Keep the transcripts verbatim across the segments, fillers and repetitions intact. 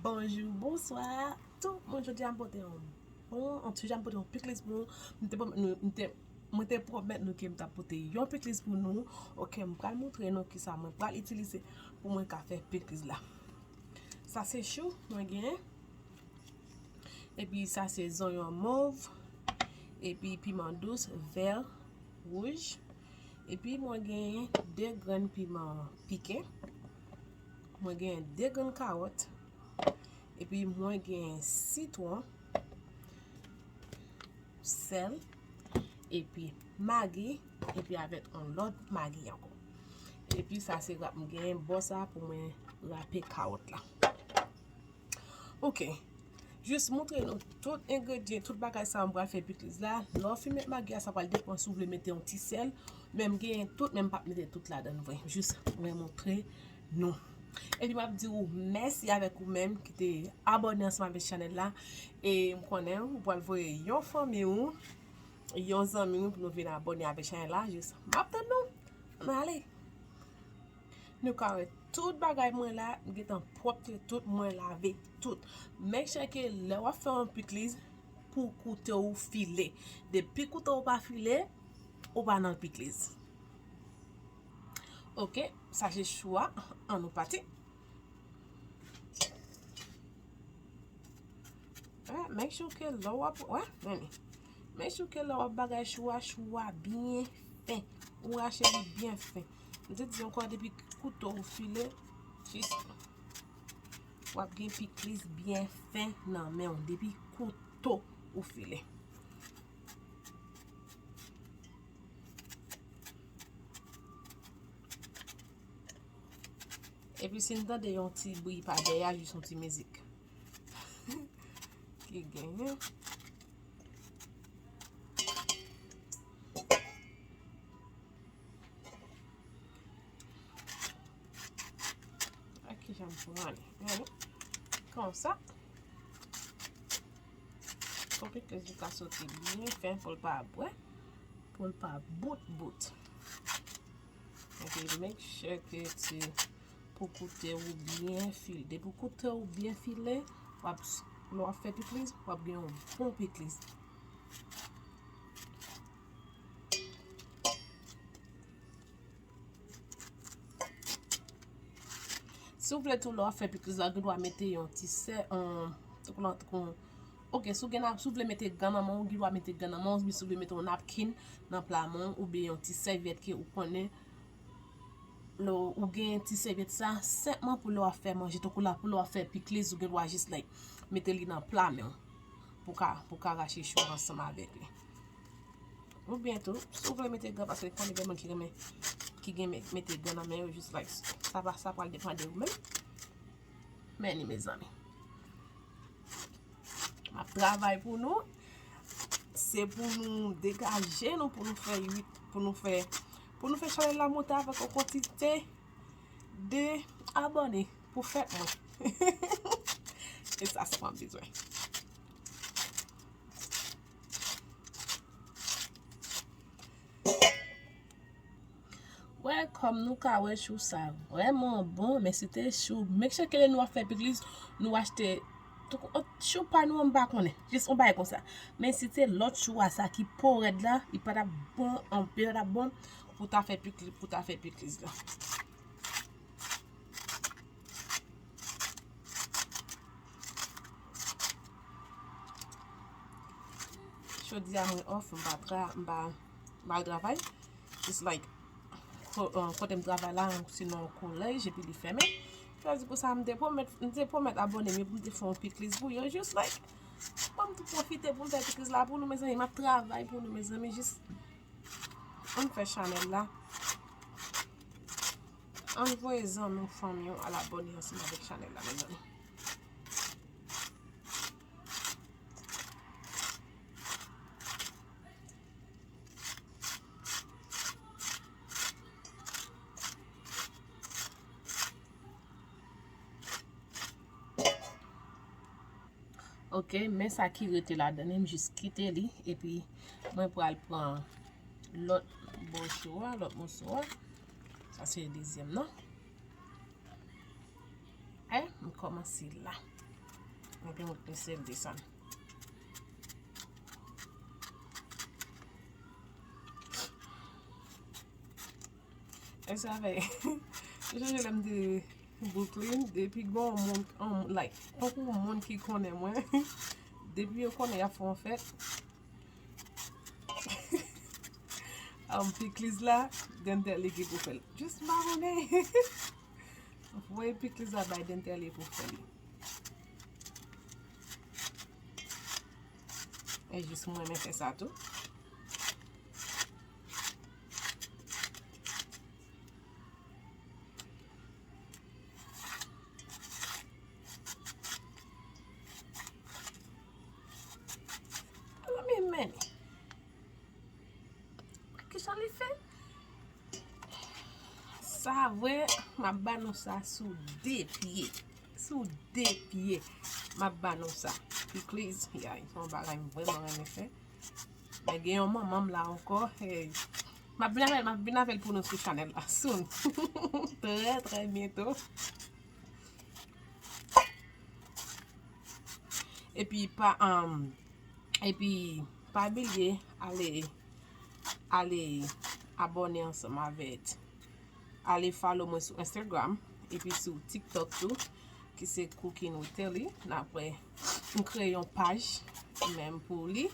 Bonjou, bonswa. Tout moun, jodi a m pote yon bon, an jodi a m pote yon pikliz pou nou. M te pwomèt nou, m te, mwen te pwomèt nou ke m t ap pote yon pikliz pou nou. Oke, m pral montre nou kisa mwen pral itilize pou mwen ka fè pikliz la. Sa se chou mwen genyen. Epi sa se zonyon mov. Epi piman dous, vè, wouj. Epi mwen genyen de grenn piman pike. Mwen genyen de grenn kawòt. Epi mwen genyen sitwon, sèl, epi magi, epi avèk yon lòt magi ankò. Epi sa se rap m genyen bò sa pou mwen rape kawòt la. Oke. Jis montre nou tout engredyan, tout bagay sa mwen pral fè pikliz la. Lè w fin met magi a, sa pral depann si w vle mete yon ti sèl. Men m genyen tout, men m p ap mete tout ladan vre. Jis mwen montre nou. Epi m ap di ou mèsi avèk ou menm ki te abòne ansanm avèk chanèl la. E m konnen ou pral voye yon fanmi ou, yon zanmi ou pou nou vin abòne avèk chanèl la. Jis m ap tann nou. Ann ale. Nou ka wè tout bagay mwen la, m gentan pwòpte tout, mwen lave tout. Make sure ke lè w ap fè yon pikliz, pou koute w file. Depi koute w pa file, ou pa nan pikliz. Oke, sa se chou a, ann nou pati. Wè, make sure ke lè w ap, wè, men li. Make sure ke lè w ap bagay chou a, chou a byen fen. Ou rache li byen fen. M te di ankò, depi kouto w file, jis w ap gen pikliz byen fen nan men w. Depi kouto w file. Epi si n tande yon ti bri pa dèyè a, jis yon ti mizik ki genyen. Ak kijan m pran li. Gade. Konsa. Pou pikliz li ka soti byen fen, pou l pa bwè, pou l pa bout bout. Epi make sure ke ti pou koute w byen file. Depi koute w byen file, w ap, lè w ap fè pikliz, w ap gen yon bon pikliz. Si w vle tou, lè w ap fè pikliz la, ou gen dwa mete yon ti sè, yon, yon, oke, si w gen, si w vle mete gan nan men w, ou gen dwa mete gan nan men w, oubyen si w vle mete yon napkin nan pla men w, oubyen yon ti sèvyèt ke ou konnen, lè w, ou gen ti sèvyèt sa, senpman pou lè w ap fè manje, tankou la, pou lè w ap fè pikliz, ou gen dwa jis, like, mete li nan pla men w, pou ka, pou ka rache chou ansanm avèk li. Oubyen tou, si w vle mete gan, paske konnen gen moun ki renmen, ki gen me-, mete gan nan men yo, jis like, sa pa, sa pral depann de ou menm. Men li, mezanmi. M ap travay pou nou. Se pou nou degaje nou, pou nou fè uit, pou nou fè, pou nou fè chanèl la monte avèk yon kantite de abòne pou fèt mwen. E sa, se mwen bezwen. Wè, kòm nou ka wè, chou sa vrèman bon, men si te chou, make sure ke lè nou ap fè pikliz, nou achte, chou pa nou an, m pa konnen, jis yon bagay konsa. Men si te lòt chou a sa ki po rèd la, li pa t ap bon anpil, li pa t ap bon pou ta fè pikliz, pou ta fè pikliz la. Jodi a mwen off, m pa tra-, m pa, m pa al travay. It's like, ko-, uh, kote m travay la, se nan yon kolèj, epi li fèmen. Sa di konsa, m te pwomèt, m te pwomèt abòne m yo pou m te fè yon pikliz pou yo. Just like, ban m tou pwofite pou m fè pikliz la pou nou, mezanmi, m ap travay pou nou, mezanmi, jis ann fè chanèl la. Ann voye zanmi w, fanmi w al abòne ansanm avèk chanèl la, mezanmi. Ok, men sa ki rete ladan li, m jis kite li, epi mwen pral pran lòt bò chou a, lòt moso a. Sa se dezyèm nan. E, m kòmanse la. Epi m lese l desann. E sa fè, m sonje lè m te Brooklyn, depi gon moun, on, like, tankou moun ki konnen mwen, depi yo konnen y ap fè yon fèt, um, pikliz la, Denterley ki pou fè l. Just m pa konnen. Voye pikliz la bay Denterley pou fè li. E jis mwen renmen fè sa tou. Ala men, men. Kisa li fè? Sa vre, m ap ba nou sa sou de pye. Sou de pye. M ap ba nou sa. Pikliz, yeah, se yon bagay m vrèman renmen fè. Men gen yon manman m la ankò. Hey. M ap vin avè l, m ap vin avè l pou nou sou chanèl la. Soon. Trè, trè byento. Epi pa, um, epi pa bliye ale, ale abòne ansanm avèk, ale follow mwen sou Instagram epi sou TikTok tou, ki se Cooking with Telly. N apre m kreye yon paj menm pou li.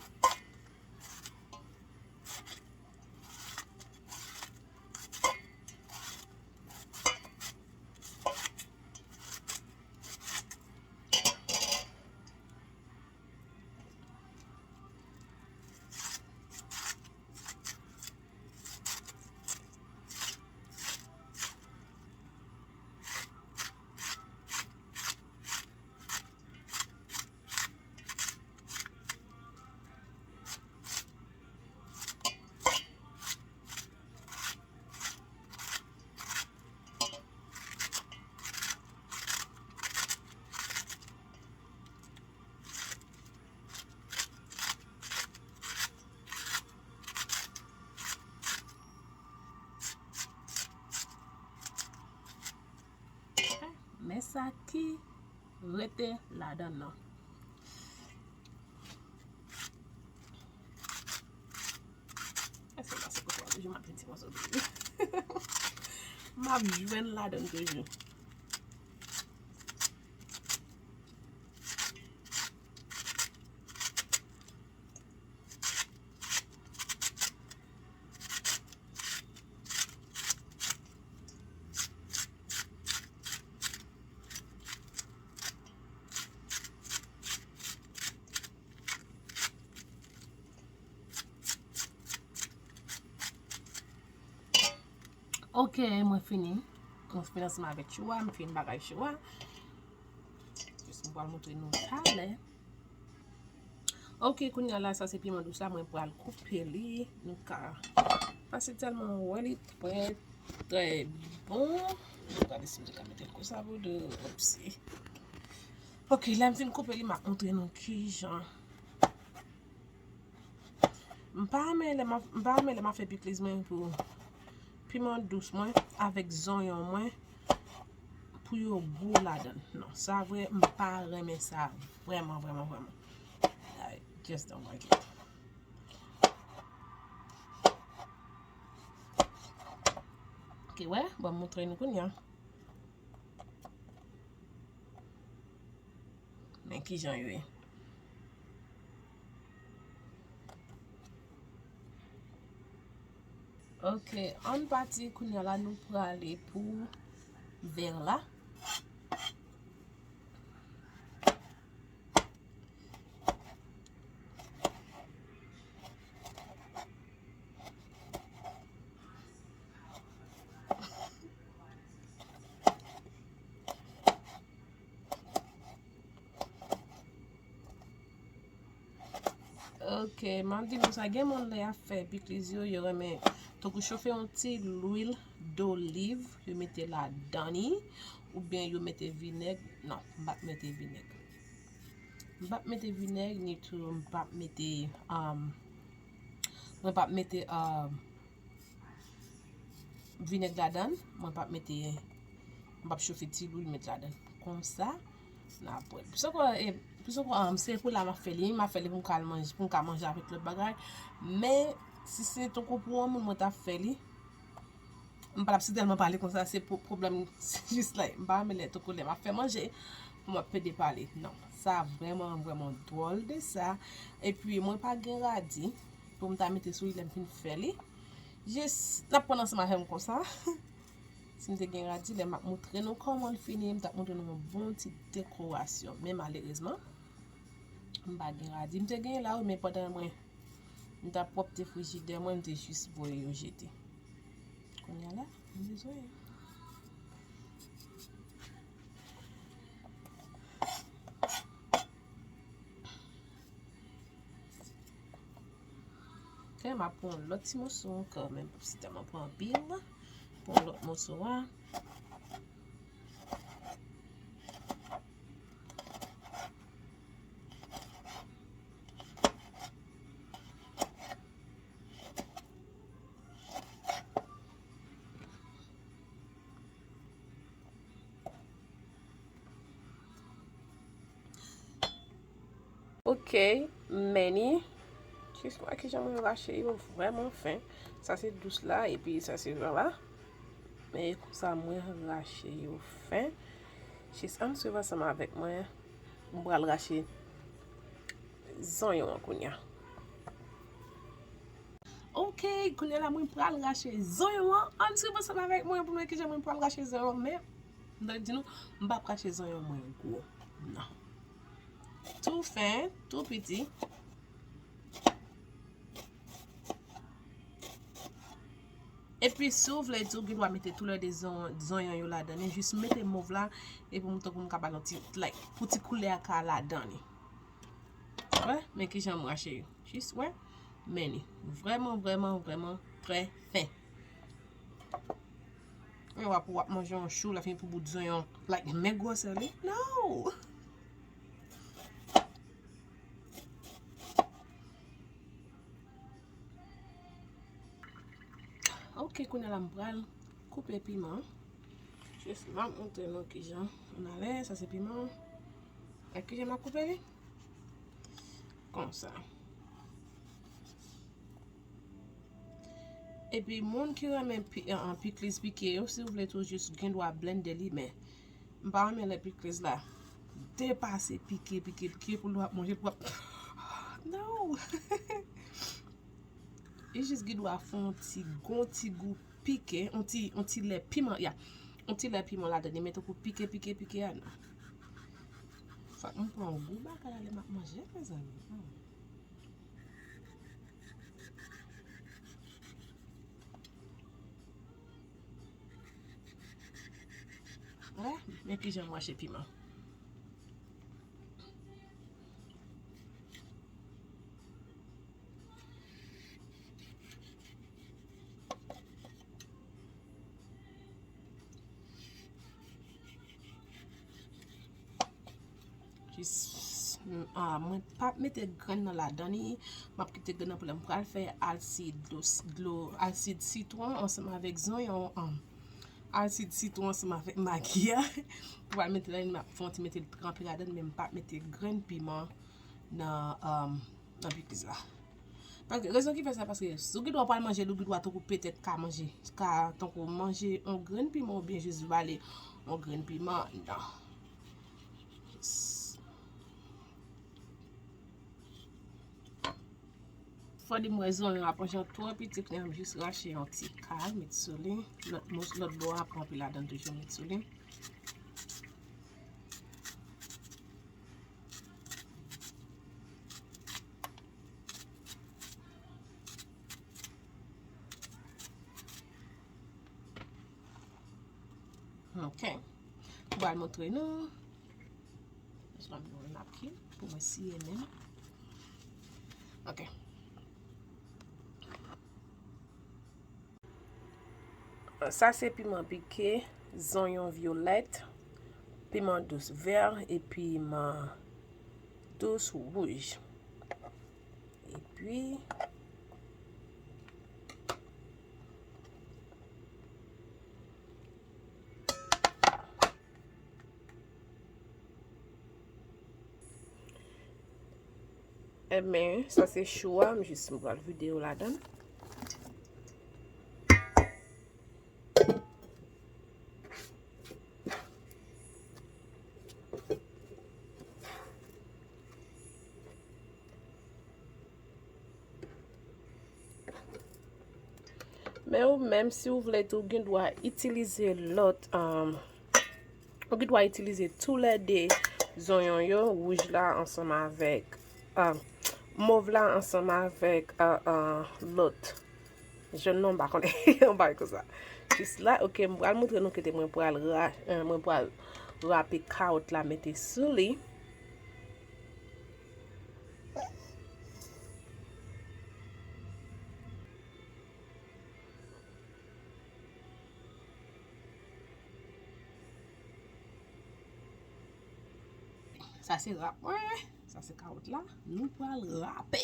Men sa ki rete ladan nan. Èske m pase kote w ap jwe, m ap jwenn ti mòso toujou. M ap jwenn ladan toujou. Ok, mwen fini. Mwen fini ansanm avèk chou a, mwen fini bagay chou a. Jis mwen pral montre nou talè. Ok, kounye a la, sa se piman dous la, mwen pral koupe li. Nou ka pase tèlman wè li trè, trè bon. Nou ka deside ka mete l konsa pou de, opsi. Ok, lè m fin koupe li, m ap montre nou kijan. M pa renmen lè m ap, m pa renmen lè m ap fè pikliz mwen pou piman dous mwen avèk zonyon mwen pou yo gou ladan. Non, sa vre, m pa renmen sa vrèman, vrèman, vrèman. I just don't like it. Ok, wè, bon, m montre nou kounye a. Men kijan yo ye. Ok, ann pati kounye a la, nou prale pou vè la. Ok, m ap di nou sa, gen moun lè y ap fè pikliz yo, yo renmen tankou chofe yon ti lwil doliv, yo mete ladan li, oubyen yo mete vinèg. Non, m p ap mete vinèg. M p ap mete vinèg, ni tou m p ap mete, um, mwen p ap mete, um, vinèg ladan, mwen p ap mete, mwen p ap chofe ti lwil met ladan. Konsa, n ap bwè l. Sa kwa, e, Plis ankò, um, se pou la m ap fè li, m ap fè li pou m ka al manje, pou m ka manje avèk lòt bagay. Men, si se tankou pou yon moun, mwen t ap fè li. M pa t ap si tèlman pale konsa, se pou pwoblèm, se jis like, m pa renmen lè tankou lè m ap fè manje, pou m ap pede pale. Non, sa vrèman, vrèman dwòl de sa. Epi, mwen pa gen radi pou m ta mete sou li lè m fin fè li. Jis, n ap pran ansanm avè m konsa. Si m te gen radi, lè m ap montre nou kòman l fini, m t ap montre nou yon bon ti dekorasyon. Men malerezman, m pa gen radi. M te gen la, wi, men pandan mwen, m t ap pwòpte frijidè mwen, m te jis voye yo jete. Kounye a la, m bezwen. Ok, m ap pran yon lòt ti moso ankò, men si tèlman pran anpil, pran yon lòt moso a. Ok, men ni. Jis wè kijan mwen rache yo vrèman fen. Sa se dous la, epi sa se jan la. Men konsa mwen rache yo fen. Jis ann swiv ansanm avèk mwen. Mwen pral rache zonyon an kounye a. Ok, kounye a la mwen pral rache zonyon an. Ann swiv ansanm avèk mwen pou nou wè kijan mwen pral rache zonyon an. Men, m ta di nou, m p ap rache zonyon mwen gwo. Non. Tou fen, tou piti. Epi, si w vle tou, gen dwa mete tou lè de zon-, zonyon yo ladan li. Jis mete mov la, epi m tankou m ka ba l yon ti, like, pou ti koulè a ka ladan li. Wè, men kijan m rache yo. Jis, wè, men li. Vrèman, vrèman, vrèman trè fen. E w ap, w ap manje yon chou, l ap fini pou bout zonyon. Like, men gwosè li. No! Ok, kounye a la m pral koupe piman. Jis m ap montre nou kijan. Ann ale, sa se piman. Ak kijan m ap koupe li? Konsa. Epi moun ki renmen pi-, an, an, pikliz pike yo, si w vle tou jis gen dwa blende li, men m pa renmen lè pikliz la depase pike, pike, pike pou lè w ap manje, pou w ap, no! Li jis gen dwa fè yon ti, gon ti gou pike, yon ti, yon ti lè piman, ya. Yon ti lè piman ladan li, men tankou pike, pike, pike a, non. Fòk m pran gou bagay la lè m ap manje, mezanmi. Hmm. Wè, men kijan m rache piman. Jis, ah, mwen p ap mete grenn nan ladan li. M ap kite grenn nan pou lè m pral fè alsid dlo, dlo, alsid sitwon ansanm avèk zonyon, ah, alsid sitwon ansanm avèk magi a. Pou al mete ladan, m ap fè yon ti mete l tranpe ladan, men m p ap mete grenn piman nan, ah, nan pikliz la. Paske rezon ki fè sa, paske si w gen dwa pral manje l, ou gen dwa tankou petèt ka manje, ka tankou manje yon grenn piman oubyen jis vale yon grenn piman, non. Fò di m wè zonyon an pa janm twò piti, kounye a m jis rache yon ti kal, met sou li. Lòt mous, lòt bò a pran anpil ladan toujou, met sou li. Ok. M pral montre nou. Jis ban m yon napkin pou mwen siye men m. Ok. Sa se piman pike, zonyon vyolèt, piman dous vè, epi piman dous wouj. Epi, Ebyen, sa se chou a, m jis m pral vide yo ladan. Men ou menm, si ou vle tou, ou gen dwa itilize lòt, um, ou gen dwa itilize toulède zonyon yo, wouj la ansanm avèk, um, mov la ansanm avèk, uh, uh, lòt. Jòn nan, m pa konnen, yon bagay konsa. Jis la, ok, m pral montre nou kote mwen pral ra-, eh, mwen pral rape kawòt la, mete sou li. Sa se rap mwen. Sa se kawòt la. Nou pral rape.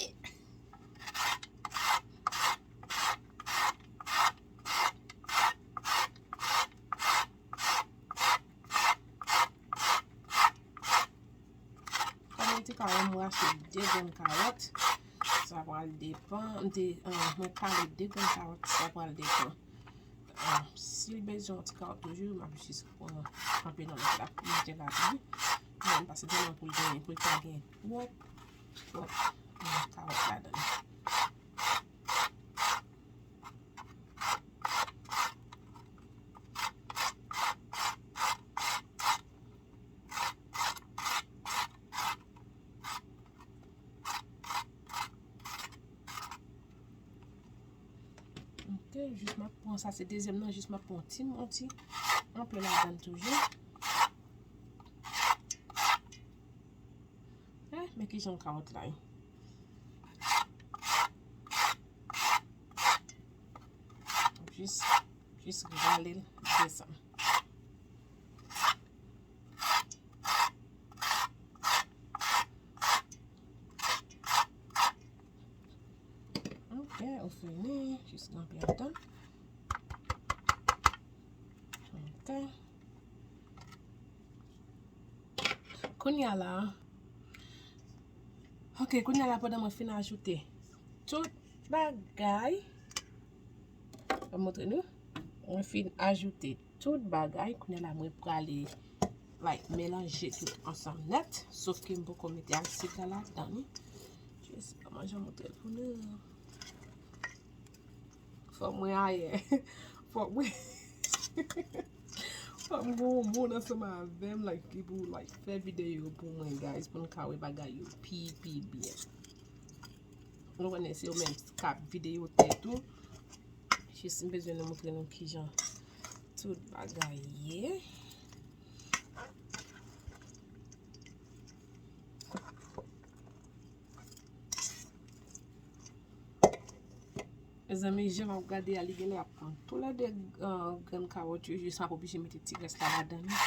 Kòm mwen te ka rann rache de grenn kawòt, sa pral depann. M te, eh, mwen kale de grenn kawòt, sa pral depann. Eh, si l bezwen yon ti kawòt toujou, m ap jis pran kanpe nan lòt la pou mete ladan. Men pase tèlman pou l genyen, pou l pa gen twòp, twòp, eh, kawòt ladan. Ok, jis m ap pran sa, se dezyèm nan, jis m ap pran ti, yon ti anplè ladan toujou. Eh, men kijan kawòt la ye. Jis, jis rale l desann. Ok, ou fini. Jis kanpe atann. Ok. Kounye a la. Ok, kounye a la, pandan mwen fin ajoute tout bagay, mwen montre nou. Mwen fin ajoute tout bagay. Kounye a la, mwen prale, like, melanje tout ansanm nèt. Sof ke m poko mete asid la ladan li. Jis, kòman jan montre l pou nou. Fò mwen ayè. Fò mwen. Fò m gen yon moun ansanm avè m, like, ki pou, like, fè videyo pou mwen, guys, pou n ka wè bagay yo pi, pi byen. Nou konnen se yo menm k ap videyo tèt ou. Jis m bezwen nou montre nou kijan tout bagay ye. Mezanmi, jan m ap gade a, li genlè ap pran toulède, ah, grenn kawòt yo, jis m ap oblije mete ti rès la ladan li.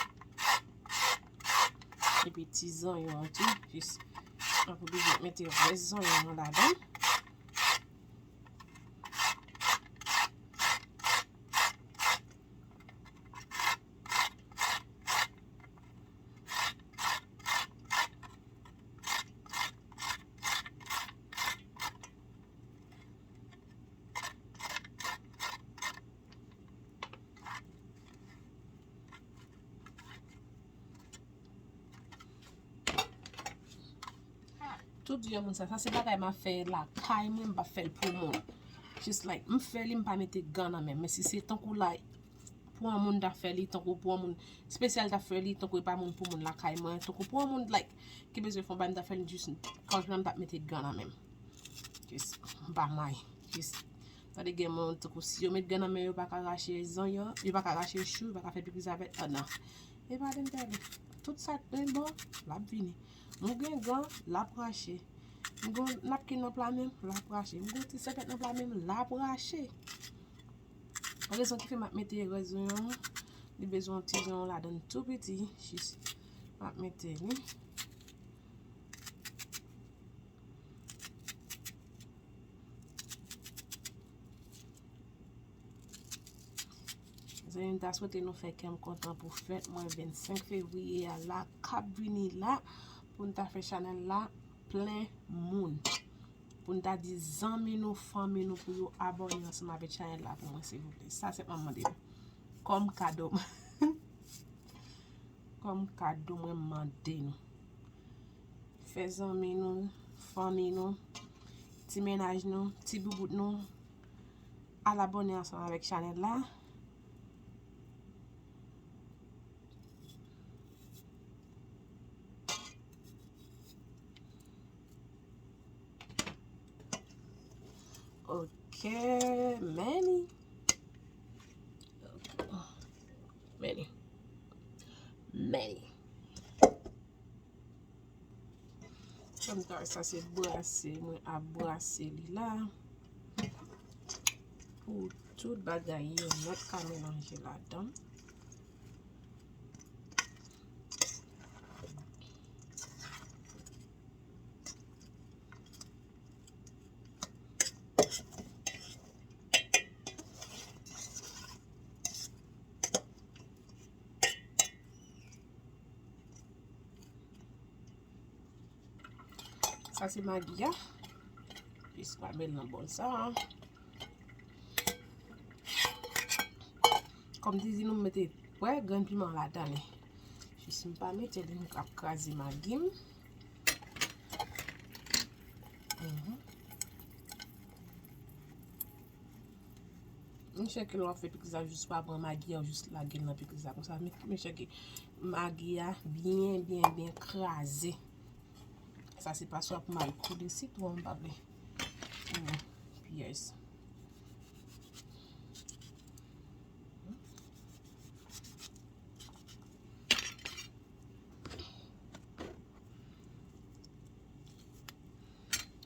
Epi ti zonyon an tou, jis m ap oblije mete rès zonyon an ladan. Tout granmoun sa, sa se bagay m ap fè lakay mwen, m p ap fè l pou moun. Just like, m fè li, m pa mete gan nan men m. Men si se tankou la, pou yon moun ta fè li, tankou pou yon moun espesyal ta fè li, tankou e pa moun pou moun lakay mwen, tankou pou yon moun, like, ki bezwen fè yon bagay, m ta fè li jis, kanpe m t ap mete gan nan men m. Jis, m pa may. Jis, tande gen moun, tankou si yo met gan nan men yo, yo pa ka rache zonyon, yo pa ka rache chou, yo pa ka fè pikniz avèk, ah, non. E pa de m tande. Tout sa k pi bon, l ap vini. M gen gan, l ap rache. M gen yon napkin nan pla men m, l ap rache. M gen yon ti sèvyèt nan pla men m, l ap rache. Rezon ki fè m ap mete rès zonyon an, li bezwen yon ti zonyon ladan l tou piti, jis m ap mete li. Zanmi m, ta swete nou fè kè m kontan pou fèt mwen vennsenk fevriye a la k ap vini la, pou n ta fè chanèl la plen moun. Pou n ta di zanmi nou, fanmi nou, pou yo abòne ansanm avèk chanèl la pou mwen, silvouplè. Sa sèlman m mande nou. Kòm kado. Kòm kado, mwen mande nou. Fè zanmi nou, fanmi nou, ti mennaj nou, ti boubout nou, al abòne ansanm avèk chanèl la. Ok, Manny. Ok. Manny. Manny. Kòm sa, sa se brase, mwen ap brase li la. Pou tout bagay yo nèt ka melanje ladan. Sa se magi a. Jis pa met nan bòl sa. Kòm m te di nou, m mete pwen grenn piman ladan li. Jis m pa mete li, m ap kraze magi m. Mhm. M chèke lè w ap fè pikliz la, jis pa pran magi a, jis lage l nan pikliz la konsa. M, m chèke magi a byen, byen, byen kraze. Sa se pa swa pou m al koule sitwon, m pa vle. Pou pyès.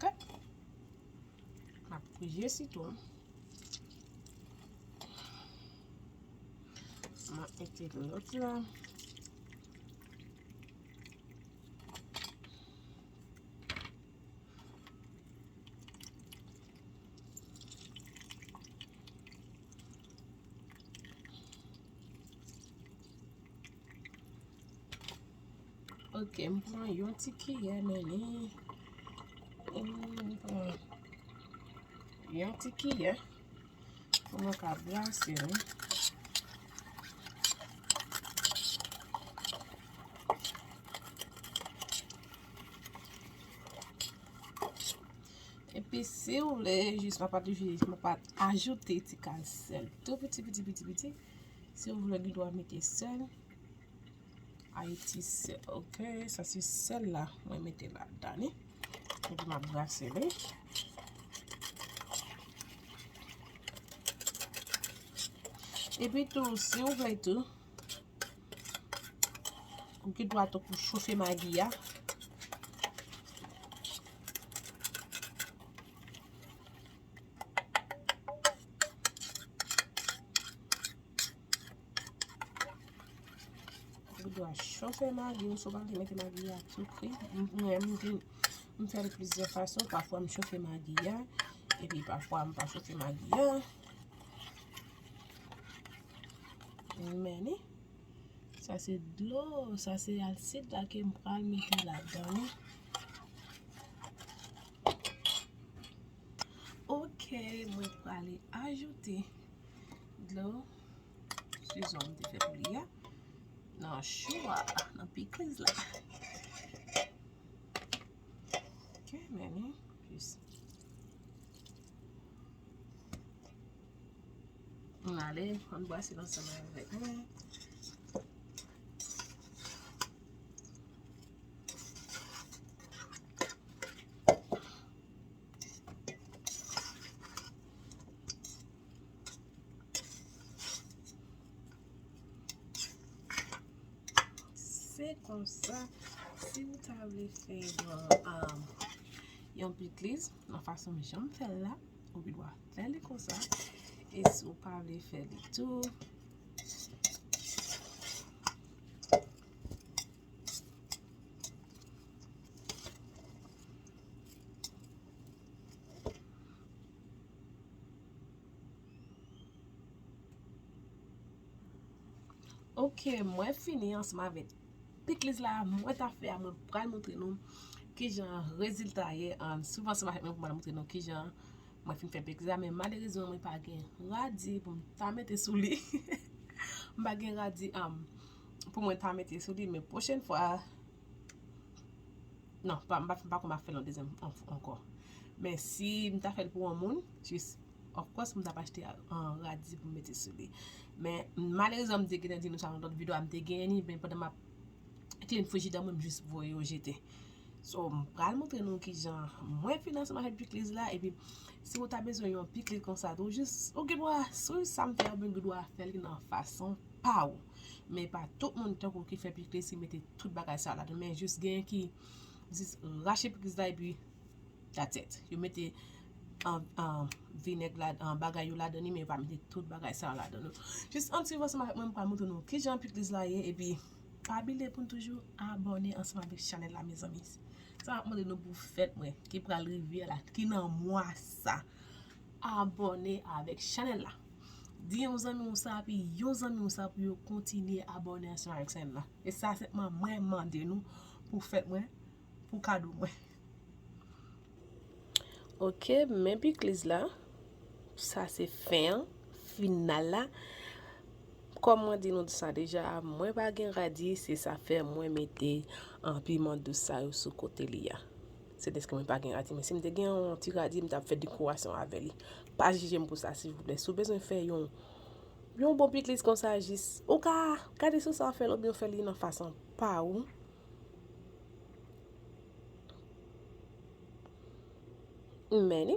Ok. M ap priye sitwon. M ap mete lòt la. Ok, m pran yon ti kiyè, men li, m pran yon ti kiyè pou mwen ka brase li. Epi, si w vle, jis m ap ajoute, m ap ajoute ti kal sèl. Tou piti, piti, piti, piti. Si w vle, gen dwa mete sèl. Ayiti sèl. Ok, sa se sèl la. Mwen mete ladan li. Epi m ap brase li. Epi tou, si w vle tou, ou gen dwa tou pou chofe magi a. Ou dwe chofe magi w, si w pa vle mete magi a tou kri. Mwen, m, m, m fè l plizyè fason. Pafwa m chofe magi a, epi pafwa m pa chofe magi a. Men, sa se dlo, sa se asid la ke m pral mete ladan li. Ok, mwen prale ajoute dlo, sezon m te fè pou li a, nan chou a, nan pikliz la. Ok, men li, jis. Ann ale, ann brase l ansanm avèk mwen. Se konsa, si w ta vle fè yon, um, yon pikliz, nan fason jan m fè l la, ou gen dwa fè li konsa. E si w pa vle fè li tou, Ok, mwen fini ansanm avèk pikliz la, mwen ta fè a, mwen pral montre nou kijan rezilta ye, an, swiv ansanm avèk mwen pou mwen montre nou kijan mwen fin fè pikliz la, men malerezman mwen pa gen radi pou m ta mete sou li. M pa gen radi, um, pou mwen ta mete sou li, men pwochèn fwa, non, pa, m pa, m pa konn m ap fè l yon dezyèm an-, ankò. Men si m ta fè l pou yon moun, jis, of course, m t ap achte, an, radi pou m mete sou li. Men malerezman, m te gentan di nou sa nan lòt videyo a, m te genyen li, men pandan m ap clean frijidè mwen, m jis voye yo jete. So, m pral montre nou kijan mwen fin ansanm avèk pikliz la, epi si ou ta bezwen yon pikliz konsa tou, jis ou gen dwa swiv sa m fè, ou gen dwa fè li nan fason pa ou. Men pa tout moun tankou ki fè pikliz ki mete tout bagay sa ladan, men jis gen ki jis rache pikliz la epi that's it. Yo mete, an, an, vinèg la, an, bagay yo ladan li, men yo pa mete tout bagay sa yo ladan non. Jis ann swiv ansanm avèk mwen, m pral montre nou kijan pikliz la ye, epi pa bliye pou n toujou abòne ansanm avèk chanèl la, mezanmi. Sa m ap mande nou pou fèt mwen, ki pral rive la, ki nan mwa sa. Abòne avèk chanèl la. Di yon zanmi w sa, epi yon zanmi w sa pou yo kontinye abòne ansanm avèk chanèl la. E sa senpman mwen mande nou pou fèt mwen, pou kado mwen. Ok, men pikliz la. Sa se fen an, final la. Kòm mwen di nou sa deja, mwen pa gen radi, se sa fè mwen mete, an, piman dous sa yo sou kote li a. Se dèske mwen pa gen radi, men si m te gen yon ti radi, m t ap fè dekorasyon avè li. Pa jije m pou sa, silvouplè. Si w bezwen fè yon, yon bon pikliz konsa, jis, ou ka gade sou sa w fè l, oubyen w fè li nan fason pa ou. Men li.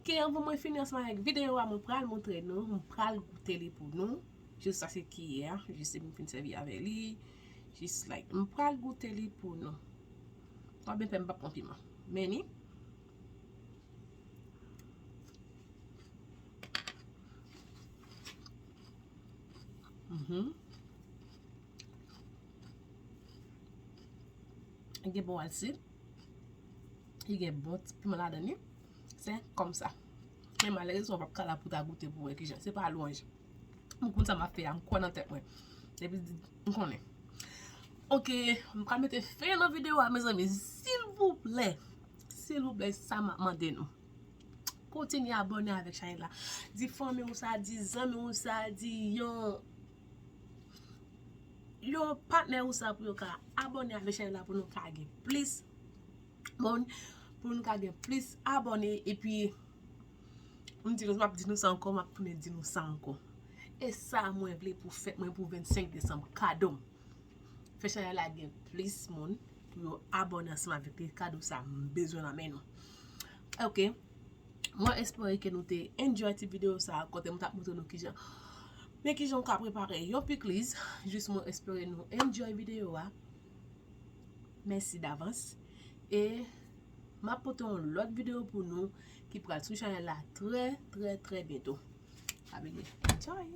Ok, anvan mwen fini ansanm avèk videyo a, mwen pral montre nou, mwen pral goute li pou nou. Jis sa se kiyè a, jis epi m fin sèvi avè li. Jis like, m pral goute li pou nou. Twa byen fè m p ap pran piman. Men ni. Mhm. Li gen bon asid. Li gen bon ti piman ladan li. Se kòmsa. Men malerezman, w p ap ka la pou ta goute pou wè kijan. Se pa lwanj. M konn sa m ap fè a, m kwè nan tèt mwen. Epi, m konnen. Ok, m pral mete fen nan videyo a, mezanmi. Silvouplè, silvouplè, sa m ap mande nou. Kontinye abòne avèk chanèl la. Di fanmi w sa, di zanmi w sa, di yon, yon patnè w sa pou yo ka abòne avèk chanèl la pou nou ka gen plis moun, pou nou ka gen plis abòne. Epi, m di nou, m ap di nou sa ankò, m ap tounen di nou sa ankò. E sa mwen vle pou fèt mwen pou vennsenk desanm, kado m. Fè chanèl la gen plis moun pou yo abòne ansanm avèk li. Kado sa m bezwen nan men nou. Ok. Mwen espere ke nou te enjoy ti videyo sa a, kote m t ap montre nou kijan. Men kijan w ka prepare yon pikliz. Jis mwen espere nou enjoy videyo a. Mèsi davans. E m ap pote yon lòt videyo pou nou ki pral sou chanèl la trè, trè, trè byento. Pa bliye, enjoy!